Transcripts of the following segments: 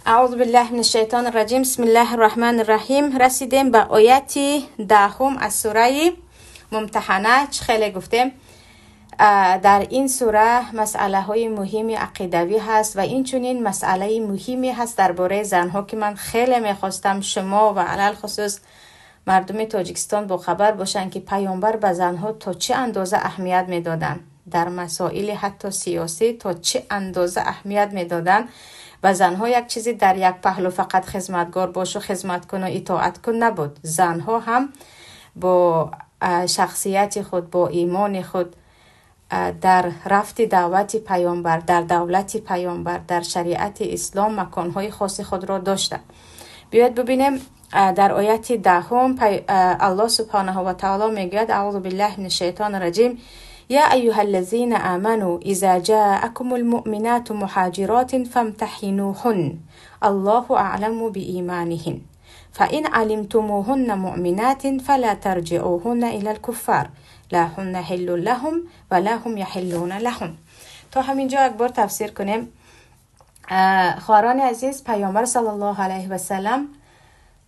اعوذ بالله من الشیطان الرجیم. بسم الله الرحمن الرحیم. رسیدیم به آیت 10 از سوره ممتحنه. چه خیلی گفتیم در این سوره مسئله های مهم عقیدوی هست و این چنین مسئله مهمی هست درباره زنها که من خیلی میخواستم شما و علل خصوص مردم تاجیکستان با خبر باشن که پیامبر به زنها تا چه اندازه اهمیت میدادن، در مسائل حتی سیاسی تا چه اندازه اهمیت میدادن و زنها یک چیزی در یک پهلو فقط خدمتگار باش و خدمت کن و اطاعت کن نبود. زنها هم با شخصیت خود، با ایمان خود در رفت دعوت پیامبر، در دولت پیامبر، در شریعت اسلام مکانهای خاص خود را داشتند. بیاید ببینیم در آیت 10 الله سبحانه و تعالی میگوید: اعوذ بالله من الشیطان الرجیم. یا ایها الذین آمنوا اذا جاءکم المؤمنات مهاجرات فامتحنوهن الله اعلم بایمانهن فإن علمتموهن مؤمنات فلا ترجعوهن الى الكفار لا هن حل لهم ولا هم يحلون لهم. تا همینجا یک بار تفسیر کنیم. خواهران عزیز، پیامبر صلی الله علیه و سلم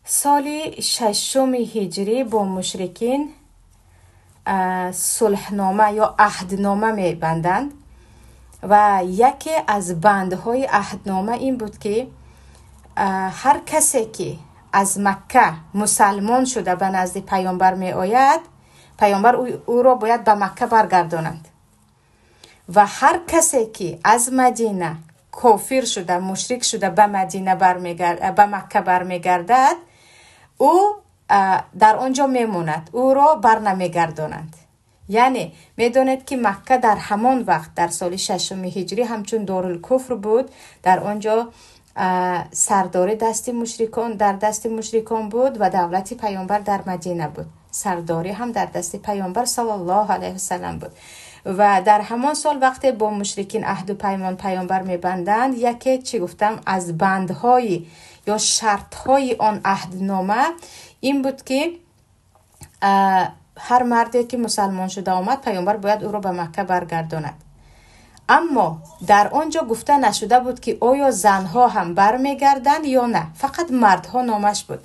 سال 6 هجری با مشرکین صلحنامه یا عهدنامه می بندند و یکی از بندهای عهدنامه این بود که هر کسی که از مکه مسلمان شده به نزد پیامبر می آید، پیامبر او را باید به مکه برگردانند و هر کسی که از مدینه کافر شده، مشرک شده به مدینه به مکه برمیگردد، او در آنجا میموند، او را بر نمیگردانند. یعنی میدانید که مکه در همان وقت در سال 6 هجری همچون دارالکفر بود. در آنجا سرداری دست مشرکان، در دست مشرکان بود و دولت پیامبر در مدینه بود. سرداری هم در دست پیامبر صلی الله علیه وسلم بود و در همان سال وقتی با مشرکین عهد و پیمان پیامبر میبندند، یکی چی گفتم از بندهای یا شرطهای آن عهدنامه این بود که هر مردی که مسلمان شده آمد، پیامبر باید او را به مکه برگرداند. اما در آنجا گفته نشده بود که آیا زنها هم برمیگردند یا نه، فقط مردها نامش بود.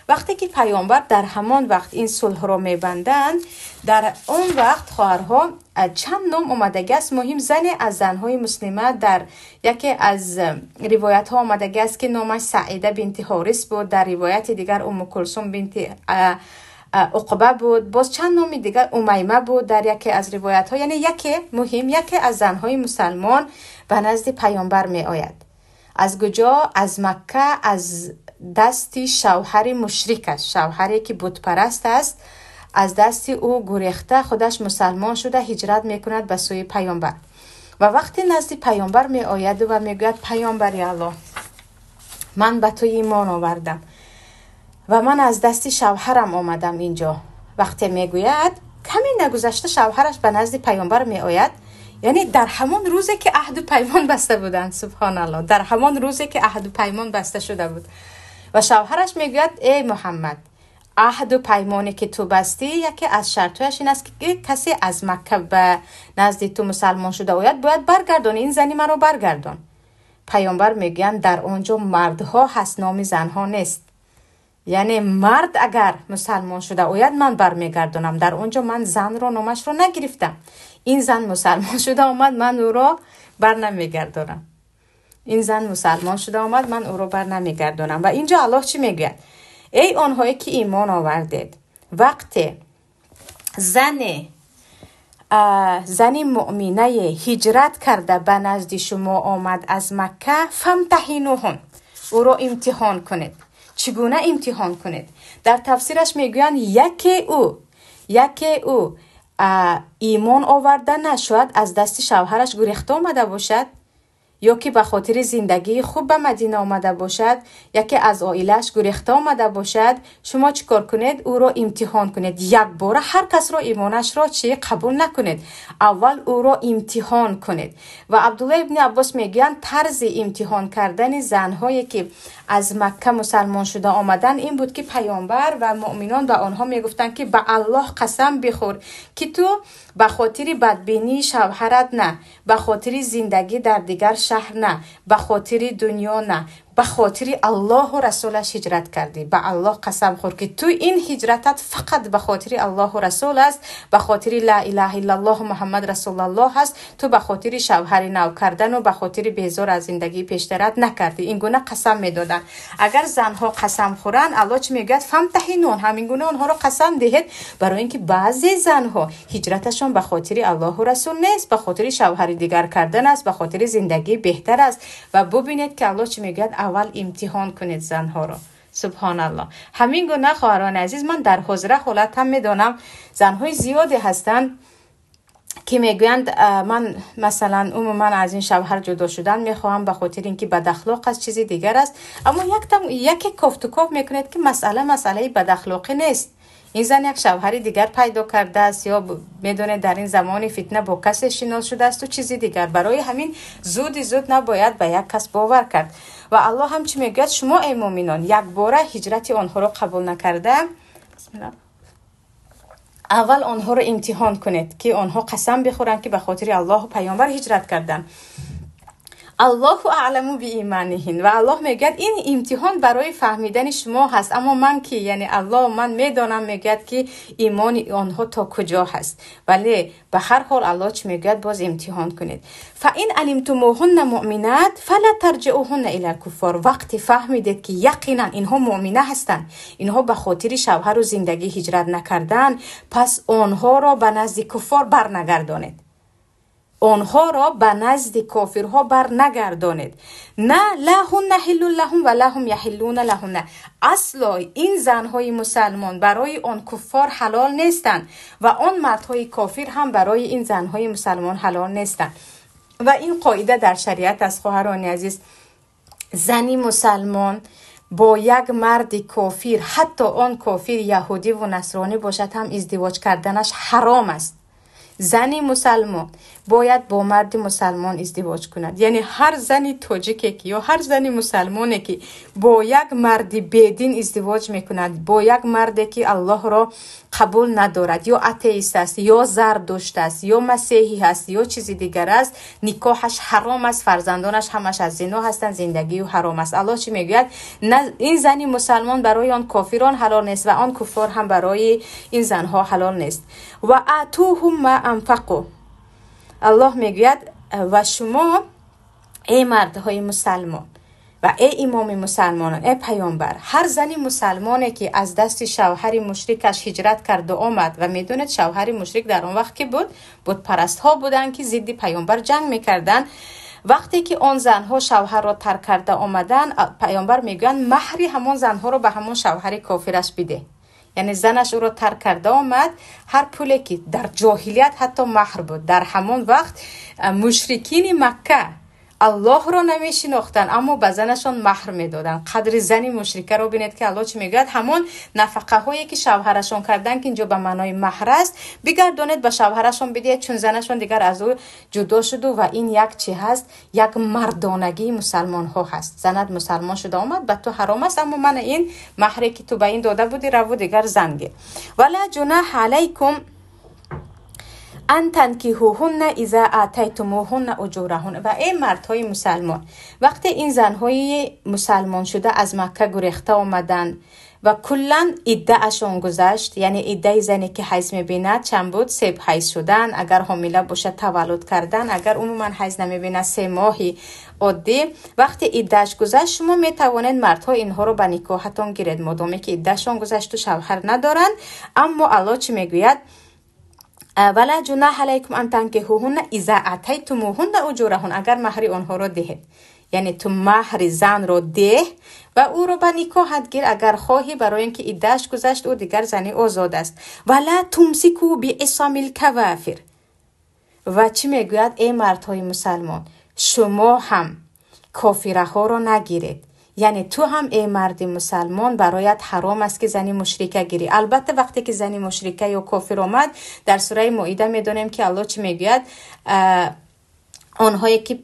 وقتی که پیامبر در همان وقت این صلح را میبندند، در آن وقت خواهرها چند نام آمدگی است. مهم زن از زنهای مسلمه در یکی از روایت ها آمدگی است که نامش سعیده بنت حارث بود، در روایت دیگر ام کلثوم بنت عقبه بود، باز چند نام دیگر امیمه بود در یکی از روایت ها. یعنی یکی مهم، یکی از زنهای مسلمان به نزد پیامبر می آید. از کجا؟ از مکه، از دستی شوهر مشرک است، شوهری که بت پرست است، از دست او گریخته خودش مسلمان شده هجرت میکند به سوی پیامبر. و وقتی نزد پیامبر می آید و میگوید: پیامبر الله، من به تو ایمان آوردم و من از دست شوهرم آمدم اینجا. وقتی میگوید، کمی نگذشته شوهرش به نزد پیامبر می آید. یعنی در همان روزی که عهد و پیمان بسته بودند، سبحان الله، در همان روزی که عهد و پیمان بسته شده بود و شوهرش میگوید: ای محمد، عهد و پیمانی که تو بستی یکی از شرطهایش این است که کسی از مکه به نزد تو مسلمان شده آید باید برگردانی، این زنی مرا برگردان. پیامبر میگویند در آنجا مردها هست، نام زنها نیست. یعنی مرد اگر مسلمان شده آید من برمیگردانم، در آنجا من زن را نامش را نگرفتم، این زن مسلمان شده آمد من او را بر نمیگردانم، این زن مسلمان شده آمد من او را بر نمیگردانم. و اینجا الله چی میگوید؟ ای آنهایی که ایمان آوردید، وقتی زن مؤمنه هجرت کرده به نزد شما آمد از مکه، فامتحنوهن، او را امتحان کنید. چگونه امتحان کنید؟ در تفسیرش میگویند یکی او ایمان آورده نشود، از دست شوهرش گریخته آمده باشد، یا که به خاطر زندگی خوب به مدینه آمده باشد، یکی از عائله‌اش گریخته آمده باشد، شما چیکار کنید؟ او را امتحان کنید. یک بار هر کس را ایمانش را چی قبول نکنید، اول او را امتحان کنید. و عبدالله ابن عباس میگویند طرز امتحان کردن زنهایی که از مکه مسلمان شده آمدن این بود که پیامبر و مؤمنان به آنها میگفتند که به الله قسم بخور که تو به خاطر بدبینی شوهرت نه، به خاطر زندگی در دیگر شهر نه، به خاطر دنیا نه، Ба хотири Аллоҳу расулаш ҳиҷрат кардӣ. Ба Аллоҳ қасам хӯр, ки ту ин ҳиҷратат фақат ба хотири Аллоҳу расул аст, ба хотири ла илаҳа иллаллоҳ Муҳаммад расулуллоҳ аст. Ту ба хотири шавҳари нав кардану ба хотири безор аз зиндагии пештарат накардӣ. Ин гуна қасам медоданд. Агар занҳо қасам хӯранд, Аллоҳ чӣ мегӯяд? Фамтаҳинун, ҳамин гуна онҳоро қасам диҳед, барои ин ки баъзе занҳо ҳиҷраташон ба хотири Аллоҳу расул нест, ба хотири шавҳари дигар кардан аст, ба хотири зиндагии беҳтар аст. Ва бубинед, ки Аллоҳ чӣ мегӯяд: аввал имтиҳон кунед занҳоро. Субҳоналлоҳ. Ҳамин гуна, хоҳарони азиз, ман дар ҳозира ҳолат ҳам медонам, занҳои зиёде ҳастанд, ки мегӯянд: ман, масалан, умуман аз ин шавҳар ҷудо шудан мехоҳам, ба хотири ин ки бадахлоқ аст, чизи дигар аст. Аммо яке кофтуков мекунед, ки масъала масъалаи бадахлоқӣ нест. Ин зан як шавҳари дигар пайдо кардааст, ё медонед, дар ин замони фитна бо касе шинос шудаасту чизи дигар. Барои ҳамин зуди зуд набояд ба як кас бовар кард. Ва Аллоҳ ҳам чӣ мегӯяд? Шумо, эй муъминон, якбора ҳиҷрати онҳоро қабул накарда, аввал онҳоро имтиҳон кунед, ки онҳо қасам бихӯранд, ки ба хотири Аллоҳу паёмбар ҳиҷрат карданд. Аллоҳу аъламу бииманиҳин. Ва Аллоҳ мегӯяд, ин имтиҳон барои фаҳмидани шумо ҳаст, аммо ман ки, яъне Аллоҳ, ман медонам, мегӯяд, ки имони онҳо то куҷо ҳаст. Вале ба ҳар ҳол Аллоҳ чӣ мегӯяд? Боз имтиҳон кунед. Фа ин алимтумуҳунна муъминат фала тарҷиуҳунна илал куффор. Вақте фаҳмидед, ки яқинан инҳо муъмина ҳастанд, инҳо ба хотири шавҳару зиндагӣ ҳиҷрат накарданд, пас онҳоро ба назди куффор барнагардонед, онҳоро ба назди кофирҳо барнагардонед. На ла ҳунна ҳиллун лаҳум ва ла ҳум яҳиллуна лаҳунна. Асло ин занҳои мусалмон барои он куффор ҳалол нестанд ва он мардҳои кофир ҳам барои ин занҳои мусалмон ҳалол нестанд. Ва ин қоида дар шариат аст, хоҳарони азиз: зани мусалмон бо як марди кофир, ҳатто он кофир яҳудиву насронӣ бошад ҳам, издивоҷ карданаш ҳаром аст. Зани мусалмон бояд бо марди мусалмон издивоҷ кунад. Яъне ҳар зани тоҷике ки ё ҳар зани мусалмоне ки бо як марди бедин издивоҷ мекунад, бо як марде ки Аллоҳро қабул надорад, ё атеист аст, ё зардушт аст, ё масеҳӣ аст, ё чизи дигар аст, никоҳаш ҳаром аст, фарзандонаш ҳамаш аз зино ҳастанд, зиндагию ҳаром аст. Аллоҳ чӣ мегӯяд? Ин зани мусалмон барои он кофирон ҳалол нест ва он куффор ҳам барои ин занҳо ҳалол нест. Ва атуҳум ма анфақу. Аллоҳ мегӯяд: ва шумо, эй мардҳои мусалмон ва эй имоми мусалмонон, эй паёмбар, ҳар зани мусалмоне ки аз дасти шавҳари мушрикаш ҳиҷрат карду омад. Ва медонед, шавҳари мушрик дар он вақт ки буд? Бутпарастҳо буданд, ки зидди паёмбар ҷанг мекарданд. Вақте ки он занҳо шавҳарро тарк карда омаданд, паёмбар мегӯянд: маҳри ҳамон занҳоро ба ҳамон шавҳари кофираш бидеҳ. Яъне занаш ӯро тарк карда омад, ҳар пуле ки дар ҷоҳилият ҳатто маҳр буд, дар ҳамон вақт мушрикини Макка Аллоҳро намешинохтанд, аммо ба занашон маҳр медоданд. Қадри зани мушрикаро бинед, ки Аллоҳ чӣ мегӯяд: ҳамон нафақаҳое ки шавҳарашон карданд, ки инҷо ба маънои маҳр аст, бигардонед, ба шавҳарашон бидиҳед, чун занашон дигар аз ӯ ҷудо шуду. Ва ин як чӣ ҳаст? Як мардонагии мусалмонҳо ҳаст. Занат мусалмон шуда омад, ба ту ҳаром аст, аммо мана ин маҳре ки ту ба ин дода будӣ, раву дигар зан гир. Вала ҷунаҳа алайкум ан танкиҳуҳунна иза атайтумуҳунна уҷураҳун. Ва эй мардҳои мусалмон, вақте ин занҳои мусалмоншуда аз Макка гурехта омаданд ва куллан иддаашон гузашт, яъне иддаи зане ки ҳайз мебинад чанд буд? Се ҳайз шудан, агар ҳомила бошад, таваллуд кардан, агар умуман ҳайз намебинад, 3 моҳи оддӣ. Вақте иддааш гузашт, шумо метавонед, мардҳо, инҳоро ба никоҳатон гиред, модоме ки иддаашон гузашту шавҳар надоранд. Аммо Аллоҳ чӣ мегӯяд? Вала ҷунаҳа алайкум ан танкиҳуҳунна иза атайтумуҳунна уҷураҳун. Агар маҳри онҳоро диҳед, яъне ту маҳри занро деҳ ва ӯро ба никоҳат гир, агар хоҳӣ, барои ин ки иддааш гузашт, ӯ дигар зани озод аст. Вала тумсику биисамил кавафир. Ва чӣ мегӯяд? Эй мардҳои мусалмон, шумо ҳам кофираҳоро нагиред. Яъне ту ҳам, эй марди мусалмон, бароят ҳаром аст, ки зани мушрика гирӣ. Албатта, вақте ки зани мушрика ё кофир омад, дар сураи Моида медонем, ки Аллоҳ чӣ мегӯяд. Онҳое ки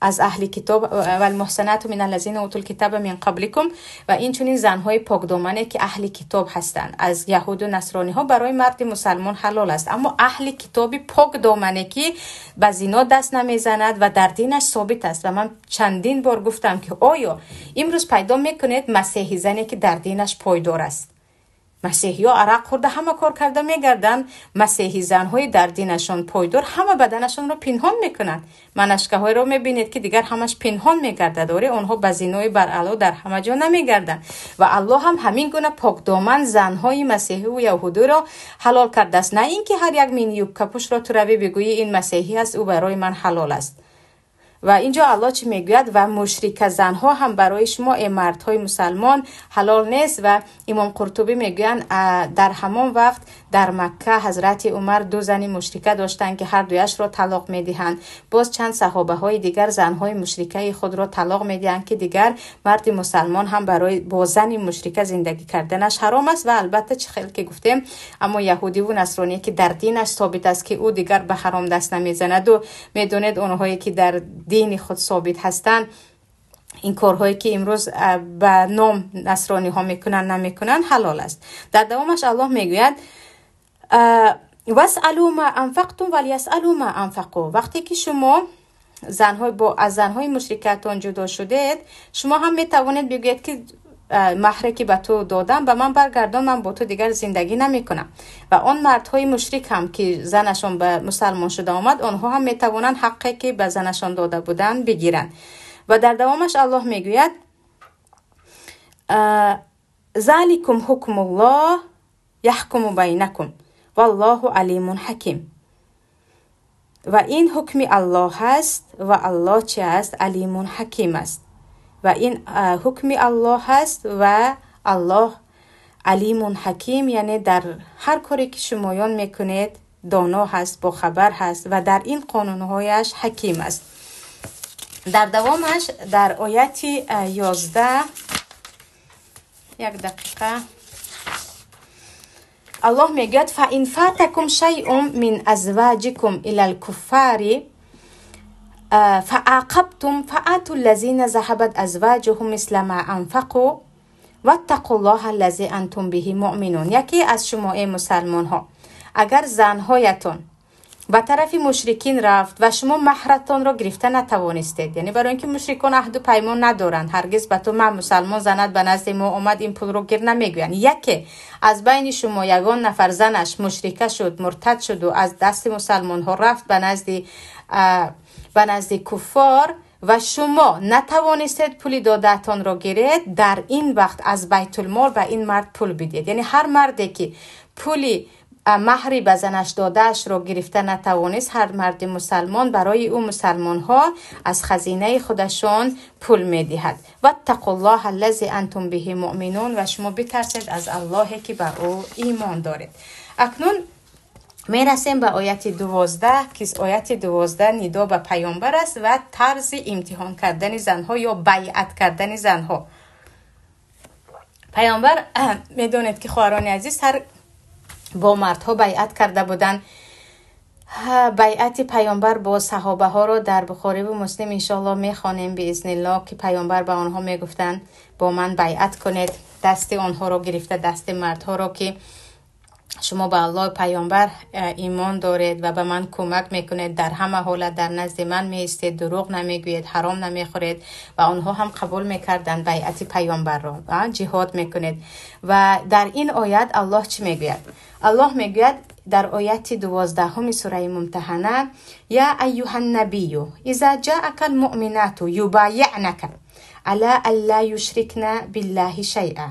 аз аҳли китоб, валмуҳсанату мин аллазина утул китаба мин қабликум, ва инчунин занҳои покдомане ки аҳли китоб ҳастанд, аз яҳуду насрониҳо барои марди мусалмон ҳалол аст. Аммо аҳли китоби покдомане ки ба зино даст намезанад ва дар динаш собит аст. Ва ман чандин бор гуфтам, ки оё имрӯз пайдо мекунед масеҳи зане ки дар динаш пойдор аст? Масеҳиё арақ хӯрда, ҳама кор карда мегарданд. Масеҳи занҳои дар динашон пойдор ҳама баданашонро пинҳон мекунанд. Манашкаҳоеро мебинед, ки дигар ҳамаш пинҳон мегардад. Оре, онҳо ба зинои баръало дар ҳама ҷо намегарданд. Ва Аллоҳ ҳам ҳамин гуна покдоман занҳои масеҳиву яҳудиро ҳалол кардааст. На ин ки ҳар як мини-юбкапӯшро ту равӣ бигӯӣ, ин масеҳӣ аст, ӯ барои ман ҳалол аст. Ва инҷо Аллоҳ чӣ мегӯяд? Ва мушрика занҳо ҳам барои шумо, э мардҳои мусалмон, ҳалол нест. Ва Имом Қуртубӣ мегӯянд, дар ҳамон вақт дар Макка ҳазрати Умар ду зани мушрика доштанд, ки ҳар дуяшро талоқ медиҳанд. Боз чанд саҳобаҳои дигар занҳои мушрикаи худро талоқ медиҳанд, ки дигар марди мусалмон ҳам барои бо зани мушрика зиндагӣ карданаш ҳаром аст. Ва албатта, чӣ хел ки гуфтем, аммо яҳудиву насроние ки дар динаш собит аст, ки ӯ дигар ба ҳаром даст намезанаду, медонед, онҳое ки дар дини худ собит ҳастанд, ин корҳое ки имрӯз ба ном насрониҳо мекунанд, намекунанд, ҳалол аст. Дар давомаш Аллоҳ мегӯяд: васъалу ма анфақтум валиясъалу ма анфақу. Вақте ки шумо занҳои бо аз занҳои мушрикатон ҷудо шудед, шумо ҳам метавонед бигӯед, ки маҳре ки ба ту додам, ба ман баргардон, ман бо ту дигар зиндагӣ намекунам. Ва он мардҳои мушрик ҳам ки занашон ба мусалмон шуда омад, онҳо ҳам метавонанд ҳаққе ки ба занашон дода буданд бигиранд. Ва дар давомаш Аллоҳ мегӯяд: заликум ҳукмуллоҳ яҳкуму байнакум валлоҳу алимун ҳаким. Ва ин ҳукми Аллоҳ аст, ва Аллоҳ чи аст? Алимун ҳаким аст. Ва ин ҳукми Аллоҳ аст, ва Аллоҳ алимун ҳаким, яъне дар ҳар коре ки шумоён мекунед доно ҳаст, бохабар ҳаст ва дар ин қонунҳояш ҳаким аст. Дар давомаш, дар ояти 11, як дақиқа, Аллоҳ мегӯяд: фа ин фатакум шайъун мин азваҷикум ила лкуффари фаақабтум фаату ллазина заҳабат азваҷуҳум мисла ма анфақу ваттақу ллоҳа аллази антум биҳи муъминун. Яке аз шумо, э мусалмонҳо, агар занҳоятон ба тарафи мушрикин рафт ва шумо маҳратонро гирифта натавонистед, яъне барои ин ки мушрикон аҳду паймон надоранд, ҳаргиз ба ту «ман мусалмон, занат ба назди мо омад, ин пулро гир» намегӯянд. Яке аз байни шумо ягон нафар занаш мушрика шуд, муртад шуду аз дасти мусалмонҳо рафт ба назди куффор ва шумо натавонистед пули додаатонро гиред, дар ин вақт аз байтулмол ба ин мард пул бидиҳед. Яъне ҳар марде ки пули маҳри ба занаш додаашро гирифта натавонист, ҳар марди мусалмон барои ӯ мусалмонҳо аз хазинаи худашон пул медиҳад. Ваттақуллоҳ аллази антум биҳи муъминун. Ва шумо битарсед аз Аллоҳе ки ба ӯ имон доред. Акнун мерасем ба ояти 12, ки ояти 12 нидо ба паёмбар аст ва тарзи имтиҳон кардани занҳо ё байъат кардани занҳо. Паёмбар, медонед ки, хоҳарони азиз, ҳар бо мардҳо байъат карда буданд. Байъати паёмбар бо саҳобаҳоро дар Бухориву Муслим иншоалло мехонем, биизниллоҳ, ки паёмбар ба онҳо мегуфтанд: «Бо ман байъат кунед», дасти онҳоро гирифта, дасти мардҳоро, ки шумо ба Аллоҳ, паёмбар имон доред ва ба ман кӯмак мекунед, дар ҳама ҳолат дар назди ман меистед, дурӯғ намегӯед, ҳаром намехӯред. Ва онҳо ҳам қабул мекарданд байъати паёмбарро, ҷиҳод мекунед. Ва дар ин оят Аллоҳ чӣ мегӯяд? Аллоҳ мегӯяд дар ояти 12-уми сураи Мумтаҳана: я айюҳа набию иза ҷаака алмуъминату юбайиънака ала ан ла юшрикна биллаҳи шайъа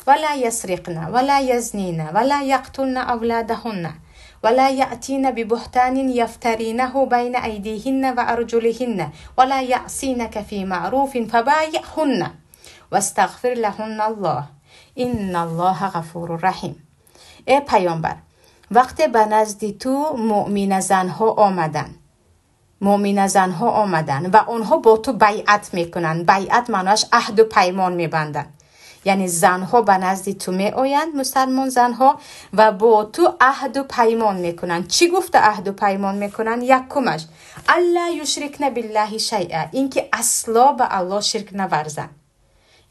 ولا يسرقن ولا يزنين ولا يقتلن أولادهن ولا يأتين ببهتان يفترينه بين أيديهن وأرجلهن ولا يعصينك في معروف فبايعهن واستغفر لهن الله إن الله غفور رحيم. Эй паёмбар, вақте ба назди ту муъмина занҳо омаданд, муъмина занҳо омаданд ва онҳо бо ту байъат мекунанд. Байъат маъноаш аҳду паймон мебанданд. Яъне занҳо ба назди ту меоянд, мусалмон занҳо, ва бо ту аҳду паймон мекунанд. Чӣ гуфта аҳду паймон мекунанд? Якумаш алла юшрикна биллаҳи шайъа, ин ки асло ба Аллоҳ ширк наварзанд.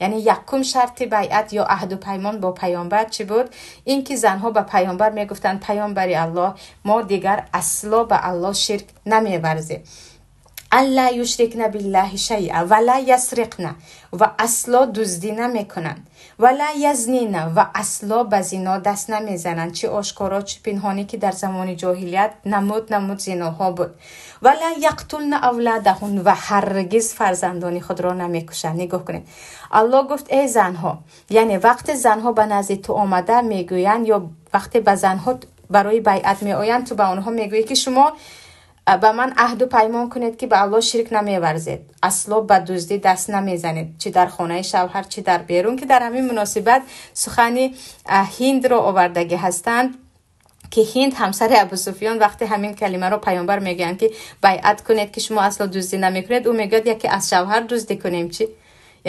Яъне якум шарти байъат ё аҳду паймон бо паёмбар чӣ буд? Ин ки занҳо ба паёмбар мегуфтанд: паёмбари Аллоҳ, мо дигар асло ба Аллоҳ ширк намеварзем. Алла юшрикна биллаҳи шайъа ва ла ясриқна, ва асло дуздӣ намекунанд, ва ла язнина, ва асло ба зино даст намезананд, чӣ ошкоро чӣ пинҳонӣ, ки дар замони ҷоҳилият намуд намуд зиноҳо буд. Ва ла яқтулна авладаҳун, ва ҳаргиз фарзандони худро намекушанд. Нигоҳ кунед, Аллоҳ гуфт: эй занҳо, яъне вақте занҳо ба назди ту омада мегӯянд ё вақте ба занҳо барои байъат меоянд, ту ба онҳо мегӯӣ ки шумо ба ман аҳду паймон кунед, ки ба Аллоҳ ширк намеварзед, асло ба дуздӣ даст намезанед, чӣ дар хонаи шавҳар, чӣ дар берун. Ки дар ҳамин муносибат сухани Ҳиндро овардагӣ ҳастанд, ки Ҳинд ҳамсари Абусуфиён вақте ҳамин калимаро паёмбар мегӯянд, ки байъат кунед, ки шумо асло дуздӣ намекунед, ӯ мегӯяд: яке аз шавҳар дуздӣ кунем чӣ?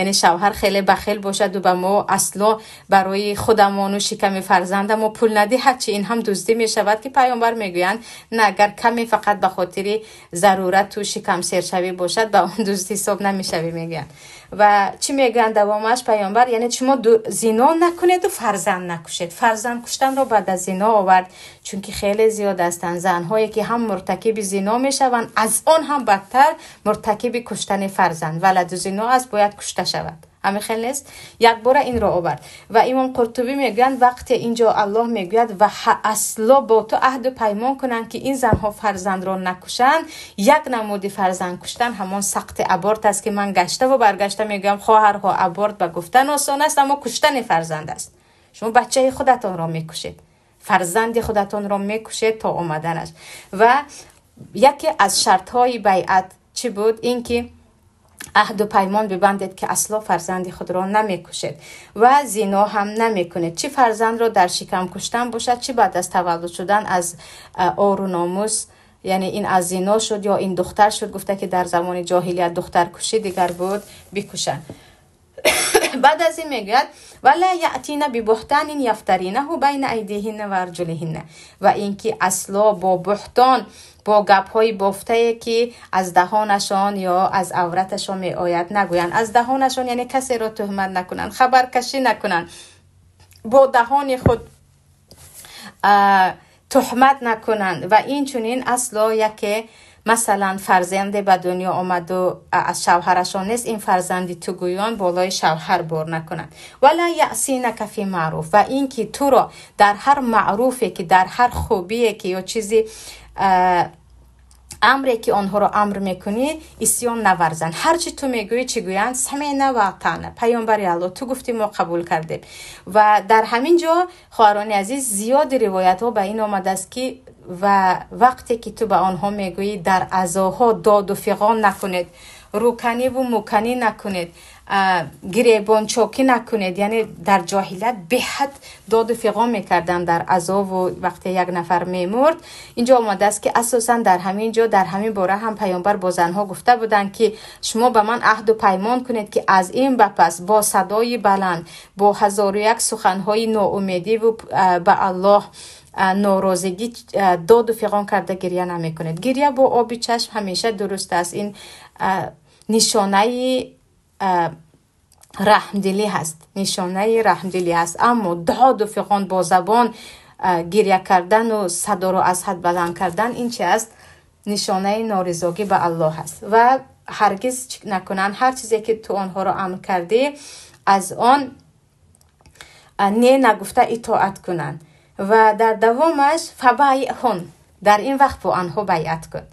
Яъне шавҳар хеле бахил бошаду ба мо асло барои худамону шиками фарзандамо пул надиҳад, чи ин ҳам дуздӣ мешавад? Ки паёмбар мегӯянд: на, агар каме фақат ба хотири зарурату шикам сершавӣ бошад, ба он дуздӣ ҳисоб намешавӣ, мегӯянд. Ва чӣ мегӯянд давомаш паёмбар? Яъне шумо зино накунеду фарзанд накушед. Фарзанд куштанро баъд аз зино овард, чунки хеле зиёд ҳастанд занҳое, ки ҳам муртакиби зино мешаванд, аз он ҳам бадтар муртакиби куштани фарзанд. Валаду зино аст, бояд кушта шавад. Ҳамин хел нест? Якбора инро овард. Ва имом Қуртубӣ мегӯянд, вақте инҷо Аллоҳ мегӯяд ва асло бо ту аҳду паймон кунанд, ки ин занҳо фарзандро накушанд, як намуди фарзанд куштан ҳамон сақти аборт аст, ки ман гаштаву баргашта мегӯям: хоҳарҳо, аборт ба гуфтан осон аст, аммо куштани фарзанд аст. Шумо бачаи худатонро мекушед, фарзанди худатонро мекушед то омаданаш. Ва яке аз шартҳои байъат чӣ буд? Ин ки аҳду паймон бибандед, ки асло фарзанди худро намекушед ва зино ҳам намекунед, чӣ фарзандро дар шикам куштан бошад, чӣ баъд аз таваллуд шудан аз ору номус, яъне ин аз зино шуд ё ин духтар шуд, гуфта ки дар замони ҷоҳилият духтаркушӣ дигар буд, бикушанд. Баъд аз ин мегӯяд: вала яътина бибуҳтанин яфтаринаҳу байна айдиҳинна ва арҷулиҳинна, ва ин ки асло бо буҳтон, бо гапҳои бофтае, ки аз даҳонашон ё аз авраташон меояд, нагӯянд. Аз даҳонашон, яъне касеро тӯҳмат накунанд, хабаркашӣ накунанд, бо даҳони худ туҳмат накунанд. Ва инчунин асло яке, масалан, фарзанде ба дунё омаду аз шавҳарашон нест, ин фарзанди ту гӯён болои шавҳар бор накунанд. Вала яъсинака фи маъруф, ва ин ки туро дар ҳар маъруфе, ки дар ҳар хубие, ки ё чизи амре, ки онҳоро амр мекунӣ, исён наварзанд. Ҳарчи ту мегӯӣ, чӣ гӯянд? Самина ва атаъна, паёмбари Аллоҳ, ту гуфтӣ, мо қабул кардем. Ва дар ҳамин ҷо, хоҳарони азиз, зиёди ривоятҳо ба ин омадааст, ки ва вақте ки ту ба онҳо мегӯӣ, дар азоҳо доду фиғон накунед, рӯканиву муканӣ накунед, гиребончокӣ накунед. Яъне дар ҷоҳилият беҳад доду фиғон мекарданд дар азову вақте як нафар мемурд. Инҷо омадааст, ки асосан дар ҳамин ҷо, дар ҳамин бора ҳам паёмбар бо занҳо гуфта буданд, ки шумо ба ман аҳду паймон кунед, ки аз ин ба пас бо садои баланд, бо ҳазору як суханҳои ноумедиву ба Аллоҳ норозигӣ доду фиғон карда гиря намекунед. Гиря бо оби чашм ҳамеша дуруст аст, ин нишонаи раҳмдилӣ ҳаст, нишонаи раҳмдилӣ ҳаст, аммо доду фиғон, бо забон гиря кардану садоро аз ҳад баланд кардан, ин чи аст? Нишонаи норизогӣ ба Аллоҳ аст. Ва ҳаргиз накунанд, ҳар чизе ки ту онҳоро амр кардӣ, аз он не нагуфта итоат кунанд. Ва дар давомаш фабайъҳун, дар ин вақт бо онҳо байъат кун.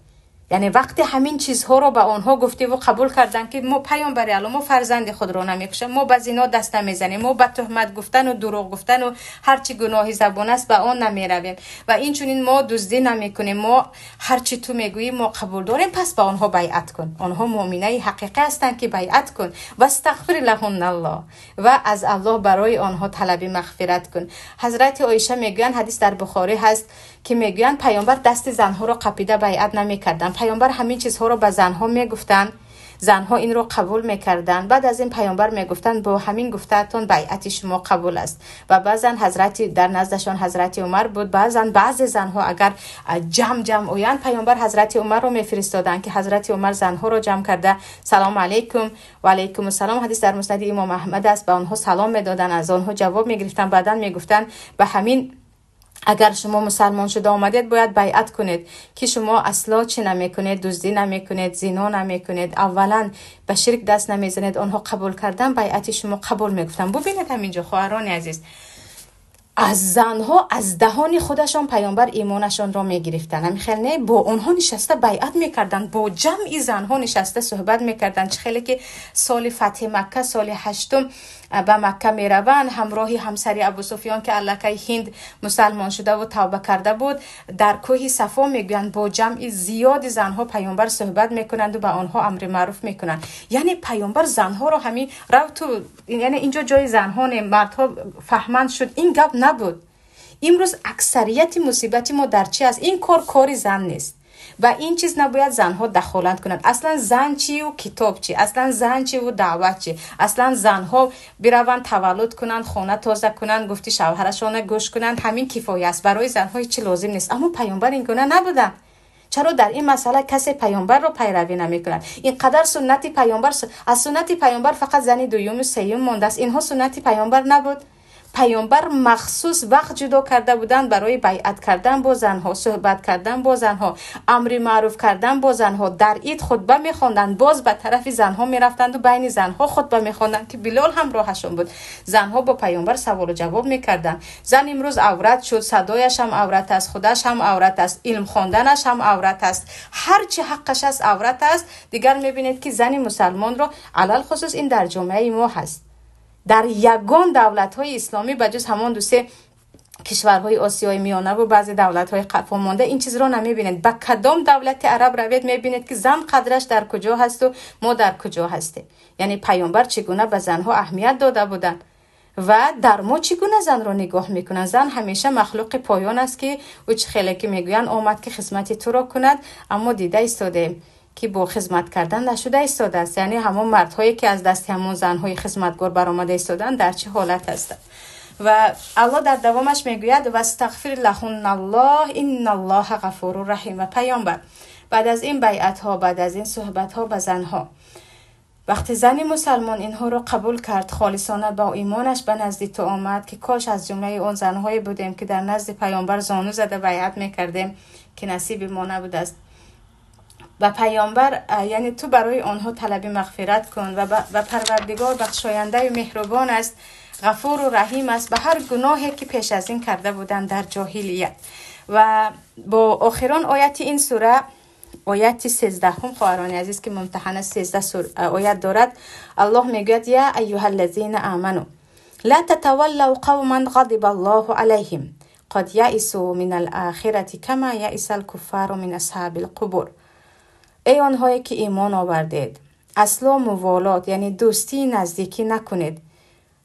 Яъне вақте ҳамин чизҳоро ба онҳо гуфтиву қабул карданд, ки мо, паёмбари Аллоҳ, мо фарзанди худро намекушем, мо ба зино даст намезанем, мо ба туҳмат гуфтану дурӯғ гуфтану ҳарчи гуноҳи забон аст, ба он намеравем, ва инчунин мо дуздӣ намекунем, мо ҳарчи ту мегӯӣ, мо қабул дорем, пас ба онҳо байъат кун. Онҳо муъминаи ҳақиқӣ ҳастанд, ки байъат кун. Вастағфир лаҳунналлоҳ, ва аз Аллоҳ барои онҳо талаби мағфират кун. Ҳазрати Оиша мегӯянд, ҳадис дар Бухорӣ ҳаст, ки мегӯянд, паёмбар дасти занҳоро қапида байъат намекарданд. Паёмбар ҳамин чизҳоро ба занҳо мегуфтанд. Занҳо инро қабул мекарданд. Баъд аз ин паёмбар мегуфтанд: бо ҳамин гуфтаатон байъати шумо қабул аст. Ва баъзан ҳазрати дар наздашон ҳазрати Умар буд. Баъзан баъзе занҳо агар ҷамъ оянд, паёмбар ҳазрати Умарро мефиристоданд, ки ҳазрати Умар занҳоро ҷамъ карда: салом алайкум ва алайкум ассалом. Ҳадис дар муснади имом Аҳмад аст. Ба онҳо салом медоданд, аз онҳо ҷавоб мегирифтанд. Баъдан мегуфтанд: ба ҳамин агар шумо мусалмон шуда омадед, бояд байъат кунед, ки шумо асло чӣ намекунед, дуздӣ намекунед, зино намекунед, аввалан ба ширк даст намезанед. Онҳо қабул кардан, байъати шумо қабул мегуфтанд. Бубинед, ҳаминҷо, хоҳарони азиз, аз занҳо аз даҳони худашон паёмбар имонашонро мегирифтанд. Ҳамин хел не, бо онҳо нишаста байъат мекарданд, бо ҷамъи занҳо нишаста суҳбат мекарданд. Чӣ хеле ки соли фатҳи Макка, соли 8 ба Макка мераванд, ҳамроҳи ҳамсари Абу Суфён, ки аллакай Ҳинд мусалмон шудаву тавба карда буд, дар кӯҳи Сафо мегӯянд бо ҷамъи зиёди занҳо паёмбар суҳбат мекунанду ба онҳо амри маъруф мекунанд. Яъне паёмбар занҳоро ҳамин равту, яъне инҷо ҷои занҳо не, мардҳо фаҳманд шуд, ин гап набуд. Имрӯз аксарияти мусибати мо дар чи аст? Ин кор кори зан нест ва ин чиз набояд занҳо дахолат кунанд. Аслан зан чиву китоб чи? Аслан зан чиву даъват чи? Аслан занҳо бираванд, таваллуд кунанд, хона тоза кунанд, гуфти шавҳарашона гӯш кунанд, ҳамин кифоя аст. Барои занҳо ҳеҷ чи лозим нест. Аммо паёмбар ин гуна набуданд. Чаро дар ин масъала касе паёмбарро пайравӣ намекунад? Ин қадар суннати паёмбар, аз суннати паёмбар фақат зани дуюму сеюм мондааст. Инҳо суннати паёмбар набуд. Паёмбар махсус вақт ҷудо карда буданд барои байъат кардан бо занҳо, суҳбат кардан бо занҳо, амри маъруф кардан бо занҳо. Дар ид хутба мехонданд, боз ба тарафи занҳо мерафтанду байни занҳо хутба мехонданд, ки Билол ҳамроҳашон буд. Занҳо бо паёмбар саволу ҷавоб мекарданд. Зан имрӯз аврат шуд, садояш ҳам аврат аст, худаш ҳам аврат аст, илм хонданаш ҳам аврат аст, ҳар чи ҳаққаш аст аврат аст. Дигар мебинед, ки зани мусалмонро, алалхусус ин дар ҷомеаи мо ҳаст, дар ягон давлатҳои исломӣ ба ҷуз ҳамон ду-се кишварҳои Осиёи Миёнаву баъзе давлатҳои қафо монда ин чизро намебинед. Ба кадом давлати араб равед, мебинед, ки зан қадраш дар куҷо ҳасту мо дар куҷо ҳастем. Яъне паёмбар чӣ гуна ба занҳо аҳамият дода буданд ва дар мо чӣ гуна занро нигоҳ мекунанд? Зан ҳамеша махлуқи поён аст, ки ӯ чӣ хеле ки мегӯянд, омад, ки хизмати туро кунад, аммо дида истодаем, ки бо хизмат кардан нашуда истодааст. Яъне ҳамон мардҳое, ки аз дасти ҳамон занҳои хизматгор баромада истоданд, дар чӣ ҳолат ҳастанд? Ва Аллоҳ дар давомаш мегӯяд: вастағфир лаҳунналлоҳ инналлоҳа ғафуру раҳим. Ва паёмбар баъд аз ин байъатҳо, баъд аз ин суҳбатҳо ба занҳо, вақте зани мусалмон инҳоро қабул кард, холисона бо имонаш ба назди ту омад, ки кош аз ҷумлаи он занҳое будем, ки дар назди паёмбар зону зада байъат мекардем, ки насиби мо набудааст. Ба паёмбар, яъне ту барои онҳо талаби мағфират кун ва Парвардигор бахшояндаю меҳрубон аст, ғафуру раҳим аст ба ҳар гуноҳе, ки пеш аз ин карда буданд дар ҷоҳилият. Ва бо охирон ояти ин сура, ояти 13-ум, хоҳарони азиз, ки Мумтаҳана 13 оят дорад, Аллоҳ мегӯяд: я айюҳа аллазина аману ла татаваллав қавман ғадиба Аллоҳу алайҳим қад яису мин алохирати кама яиса алкуффару мин асҳаби алқубур. Эй онҳое, ки имон овардед, асло муволот, яъне дӯстии наздикӣ накунед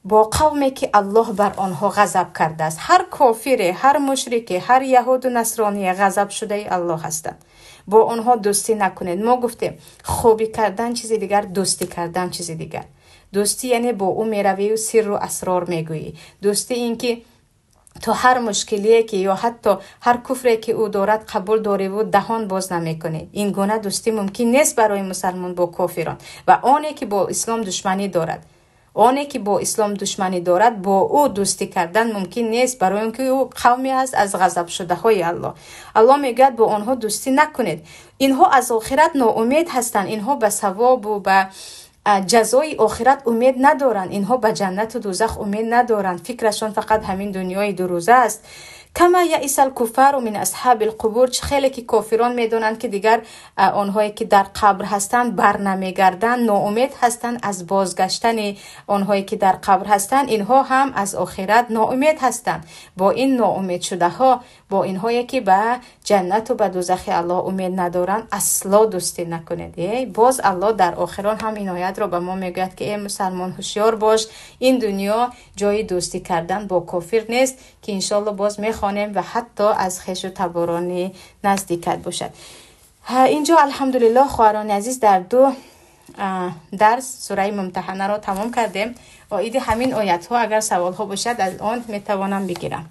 бо қавме, ки Аллоҳ бар онҳо ғазаб кардааст. Ҳар кофире, ҳар мушрике, ҳар яҳуду насроние ғазабшудаи Аллоҳ ҳастанд. Бо онҳо дӯстӣ накунед. Мо гуфтем, хубӣ кардан чизи дигар, дӯстӣ кардан чизи дигар. Дӯстӣ яъне бо ӯ меравию сирру асрор мегӯӣ. Дӯстӣ ин ки ту ҳар мушкилие, ки ё ҳатто ҳар куфре, ки ӯ дорад, қабул дориву даҳон боз намекунӣ. Ин гуна дӯстӣ мумкин нест барои мусалмон бо кофирон. Ва оне, ки бо ислом душманӣ дорад, оне, ки бо ислом душманӣ дорад, бо ӯ дӯстӣ кардан мумкин нест, барои он ки ӯ қавме аст аз ғазабшудаҳои Аллоҳ. Аллоҳ мегӯяд: бо онҳо дӯстӣ накунед. Инҳо аз охират ноумед ҳастанд, инҳо ба савобу ба ҷазои охират умед надоранд, инҳо ба ҷаннату дӯзах умед надоранд, фикрашон фақат ҳамин дунёи дурӯза аст. Кама яиса алкуффару мин асҳаби алқубур, чӣ хеле ки кофирон медонанд, ки дигар онҳое, ки дар қабр ҳастанд, барнамегарданд, ноумед ҳастанд аз бозгаштани онҳое, ки дар қабр ҳастанд, инҳо ҳам аз охират ноумед ҳастанд. Бо ин ноумедшудаҳо, бо инҳое, ки ба ҷаннату ба дӯзахи Аллоҳ умед надоранд, асло дӯстӣ накунед. Боз Аллоҳ дар охирон ҳам ин оятро ба мо мегӯяд, ки э мусалмон, ҳушёр бош, ин дунё ҷои дӯстӣ кардан бо кофир нест, ки иншоалло боз мехонем, ва ҳатто аз хешу таборони наздикат бошад. Инҷо, алҳамдулиллоҳ, хоҳарони азиз, дар ду Дарс сураи Мумтаҳанаро тамом кардем. Оиди ҳамин оятҳо агар саволҳо бошад, аз он метавонам бигирам.